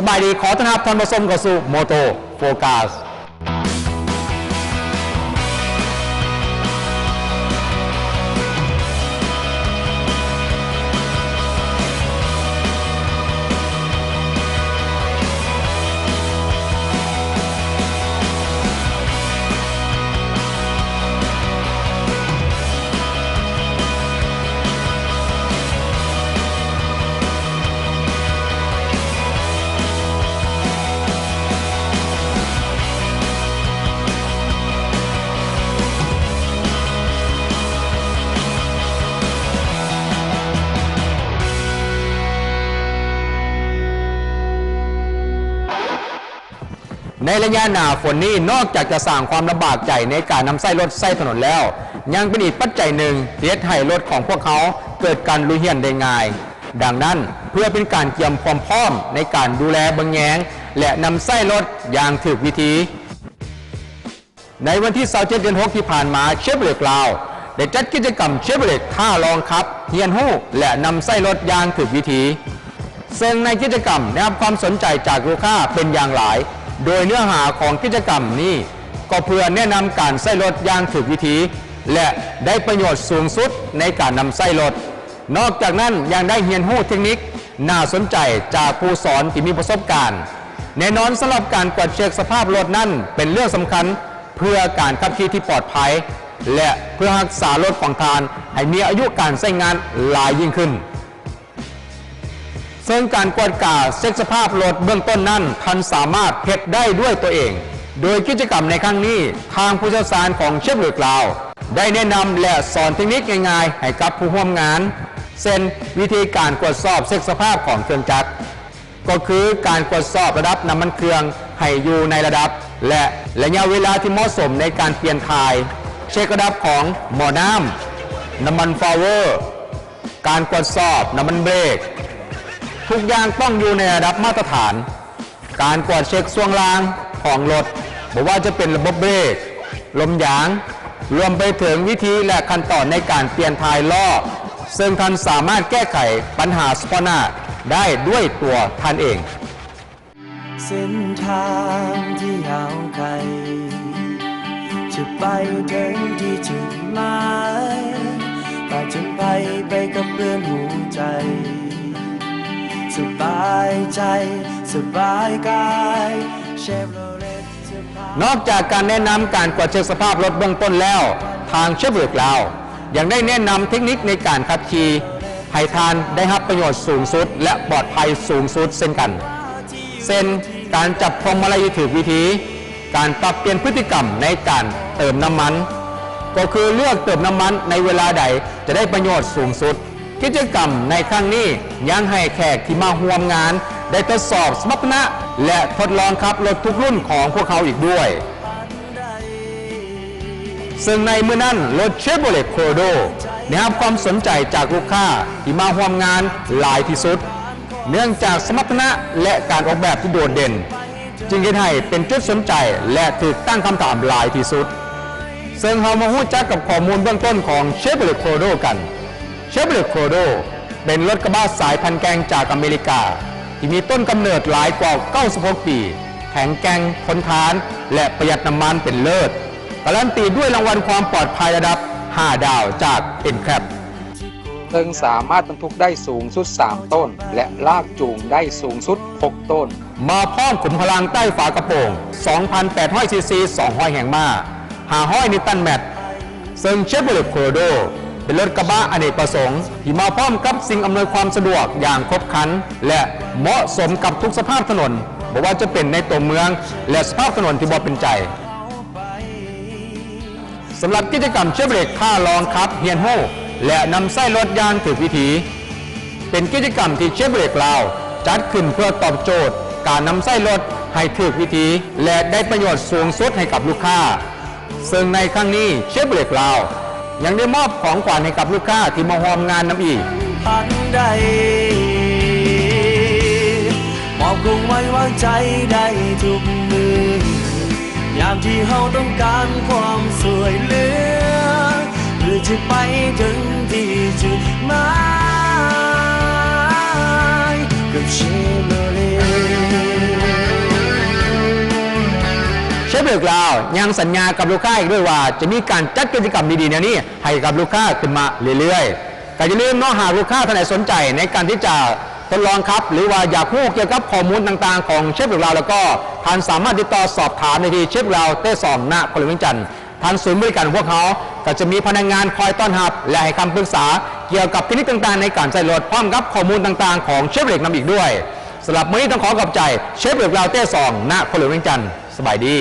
ສະບາຍດີ ຂໍຕ້ອນຮັບທ່ານຜູ້ຊົມເຂົ້າສູ່ Motor Focus. ໃນໄລຍະໜ້າຝົນນີ້ ນອກຈາກຈະສ້າງຄວາມລຳບາກໃຈໃນການນຳໃຊ້ລົດໃຊ້ຖະໜົນແລ້ວ, ຍັງເປັນອີກປັດໄຈໜຶ່ງທີ່ເຮັດໃຫ້ລົດຂອງພວກເຮົາເກີດການຫຼຸຍຮ່ຽນໄດ້ງ່າຍ. ດັ່ງນັ້ນ, ເພື່ອເປັນການກຽມຄວາມພ້ອມໃນການດູແລເບິ່ງແຍງ ແລະ ນຳໃຊ້ລົດຢ່າງຖືກວິທີ, ໃນວັນທີຊາວເຈັດ ເດືອນຫົກ ທີ່ຜ່ານມາ, ເຊບເລັກລາວ ໄດ້ຈັດກິດຈະກຳເຊບເລັກທ້າລອງຂັບ, ຮຽນຮູ້ ແລະ ນຳໃຊ້ລົດຢ່າງຖືກວິທີ. ເຊິ່ງໃນກິດຈະກຳໄດ້ຮັບຄວາມສົນໃຈຈາກລູກຄ້າເປັນຢ່າງຫຼາຍ, ໂດຍເນື້ອຫາຂອງກິດຈະກຳນີ້ກໍເພື່ອແນະນຳການໃຊ້ລົດຢ່າງຖືກວິທີ ແລະ ໄດ້ປະໂຫຍດສູງສຸດໃນການນຳໃຊ້ລົດ. ນອກຈາກນັ້ນຍັງໄດ້ຮຽນຮູ້ເທັກນິກໜ້າສົນໃຈຈາກຜູ້ສອນທີ່ມີປະສົບການ. ແນ່ນອນ, ສຳລັບການກວດເຊັກສະພາບລົດນັ້ນເປັນເລື່ອງສຳຄັນເພື່ອການຂັບຂີ່ທີ່ປອດໄພ ແລະ ເພື່ອຮັກສາລົດຂອງທ່ານໃຫ້ມີອາຍຸການໃຊ້ງານຫຼາຍຍິ່ງຂຶ້ນ. ເຊິ່ງການກວດກາເຊັກສະພາບລົດເບື້ອງຕົ້ນນັ້ນ ທ່ານສາມາດເຮັດໄດ້ດ້ວຍຕົວເອງ. ໂດຍກິດຈະກຳໃນຄັ້ງນີ້, ທາງຜູ້ຊ່ຽວຊານຂອງເຊບເລັກລາວ ໄດ້ແນະນຳ ແລະ ສອນເທັກນິກງ່າຍໆໃຫ້ກັບຜູ້ຮ່ວມງານ, ເຊັ່ນ ວິທີການກວດສອບເຊັກສະພາບຂອງເຄື່ອງຈັກ, ກໍຄືການກວດສອບລະດັບນ້ຳມັນເຄື່ອງໃຫ້ຢູ່ໃນລະດັບ ແລະ ໄລຍະເວລາທີ່ເໝາະສົມໃນການປ່ຽນຖ່າຍ, ເຊັກລະດັບຂອງໝໍ້ນ້ຳ, ນ້ຳມັນຟາວເວີ, ການກວດສອບນ້ຳມັນເບຣກ, ທຸກຢ່າງຕ້ອງຢູ່ໃນລະດັບມາດຕະຖານ. ການກວດເຊັກຊ່ວງລ່າງຂອງລົດ, ບໍ່ວ່າຈະເປັນລະບົບເບຣກ, ລົມຢາງ, ລວມໄປເຖິງວິທີ ແລະ ຂັ້ນຕອນໃນການປ່ຽນຖ່າຍລໍ້, ເຊິ່ງທ່ານສາມາດແກ້ໄຂບັນຫາສະເພາະໜ້າໄດ້ດ້ວຍຕົວທ່ານເອງ. ເສັ້ນທາງທີ່ເຮົາໄຂ ຈະໄປເຖິງທີ່ຈຸດໝາຍ ປະຈົນໄພໄປກັບເພື່ອນຫົວໃຈ ສະບາຍໃຈ ສະບາຍກາຍ Chevrolet ຈະພາ ນອກຈາກການແນະນຳການກວດເຊັກສະພາບລົດເບື້ອງຕົ້ນແລ້ວ, ທາງ Chevrolet ລາວ ຍັງໄດ້ແນະນຳເທັກນິກໃນການຂັບຂີ່ໃຫ້ທ່ານໄດ້ຮັບປະໂຫຍດສູງສຸດ ແລະ ປອດໄພສູງສຸດເຊັ່ນກັນ, ເຊັ່ນ ການຈັບພວງມາໄລທີ່ຖືກວິທີ, ການປັບປ່ຽນພຶດຕິກຳໃນການເຕີມນ້ຳມັນ, ກໍຄືເລືອກເຕີມນ້ຳມັນໃນເວລາໃດຈະໄດ້ປະໂຫຍດສູງສຸດ. ກິດຈະກຳໃນຄັ້ງນີ້ຍັງໃຫ້ແຂກທີ່ມາຮ່ວມງານໄດ້ທົດສອບສະມັດຖະນະ ແລະ ທົດລອງຂັບລົດທຸກລຸ້ນຂອງພວກເຮົາອີກດ້ວຍ. ເຊິ່ງໃນມື້ນັ້ນ, ລົດ Chevrolet Colorado ໄດ້ຮັບຄວາມສົນໃຈຈາກລູກຄ້າທີ່ມາຮ່ວມງານຫຼາຍທີ່ສຸດ, ເນື່ອງຈາກສະມັດຖະນະ ແລະ ການອອກແບບທີ່ໂດດເດັ່ນ, ຈຶ່ງເຮັດໃຫ້ເປັນຈຸດສົນໃຈ ແລະ ຖືກຕັ້ງຄຳຖາມຫຼາຍທີ່ສຸດ. ເຊິ່ງເຮົາມາຮູ້ຈັກກັບຂໍ້ມູນເບື້ອງຕົ້ນຂອງ Chevrolet Colorado ກັນ. Chevrolet Colorado ເປັນລົດກະບະສາຍພັນແກ່ງຈາກອາເມລິກາ ທີ່ມີຕົ້ນກຳເນີດຫຼາຍກວ່າເກົ້າສິບຫົກປີ, ແຂງແກ່ງ, ທົນທານ ແລະ ປະຢັດນ້ຳມັນເປັນເລີດ, ກາລັນຕີດ້ວຍລາງວັນຄວາມປອດໄພລະດັບຫ້າດາວຈາກ NCAP. ເຊິ່ງສາມາດບັນທຸກໄດ້ສູງສຸດສາມໂຕນ ແລະ ລາກຈູງໄດ້ສູງສຸດຫົກໂຕນ. ມາພ້ອມຂຸມພະລັງໃຕ້ຝາກະໂປງ ສອງພັນແປດຮ້ອຍຊີຊີ ສອງຮ້ອຍແຮງມ້າ, ຫ້າຮ້ອຍນິວຕັນແມັດ. ເຊິ່ງ Chevrolet Colorado ເປັນລົດກະບະອະເນກປະສົງທີ່ມາພ້ອມກັບສິ່ງອຳນວຍຄວາມສະດວກຢ່າງຄົບຄັນ ແລະ ເໝາະສົມກັບທຸກສະພາບຖະໜົນ, ບໍ່ວ່າຈະເປັນໃນຕົວເມືອງ ແລະ ສະພາບຖະໜົນທີ່ບໍ່ເປັນໃຈ. ສຳລັບກິດຈະກຳ Chevrolet ທ້າລອງຂັບ, ຮຽນຮູ້ ແລະ ນຳໃຊ້ລົດຢ່າງຖືກວິທີ ເປັນກິດຈະກຳທີ່ Chevrolet ລາວ ຈັດຂຶ້ນເພື່ອຕອບໂຈດການນຳໃຊ້ລົດໃຫ້ຖືກວິທີ ແລະ ໄດ້ປະໂຫຍດສູງສຸດໃຫ້ກັບລູກຄ້າ. ເຊິ່ງໃນຄັ້ງນີ້ Chevrolet ລາວ ຍັງໄດ້ມອບຂອງຂວັນໃຫ້ກັບລູກຄ້າທີ່ມາຮ່ວມງານນຳອີກ. ພັນໃດ ມອບຄວາມໄວ້ວາງໃຈໄດ້ທຸກມື້ ຍາມທີ່ເຮົາຕ້ອງການຄວາມຊ່ວຍເຫຼືອ ເພື່ອຈະໄປເຖິງທີ່ຈຸດໝາຍ ກັບ Chevrolet. Chevrolet ລາວຍັງສັນຍາກັບລູກຄ້າອີກດ້ວຍວ່າ ຈະມີການຈັດກິດຈະກຳດີໆແນວນີ້ໃຫ້ກັບລູກຄ້າຂຶ້ນມາເລື້ອຍໆ. ກໍຢ່າລືມເນາະ, ຫາກລູກຄ້າທ່ານໃດສົນໃຈໃນການທີ່ຈະທົດລອງຂັບ ຫຼືວ່າຢາກຮູ້ກ່ຽວກັບຂໍ້ມູນຕ່າງໆຂອງ Chevrolet ລາວ ແລ້ວກໍທ່ານສາມາດຕິດຕໍ່ສອບຖາມໄດ້ທີ່ Chevrolet ລາວ ເຕສອງ ນະຄອນຫຼວງວຽງຈັນ. ທ່ານສູນບໍລິການຂອງພວກເຮົາກໍຈະມີພະນັກງານຄອຍຕ້ອນຮັບ ແລະ ໃຫ້ຄຳປຶກສາກ່ຽວກັບເຕັກນິກຕ່າງໆໃນການໃຊ້ລົດ ພ້ອມກັບຂໍ້ມູນຕ່າງໆຂອງ Chevrolet ນຳອີກດ້ວຍ. ສຳລັບມື້ນີ້ຕ້ອງຂໍຂອບໃຈ Chevrolet ລາວ ເຕສອງ ນະຄອນຫຼວງວຽງຈັນ. ສະບາຍດີ.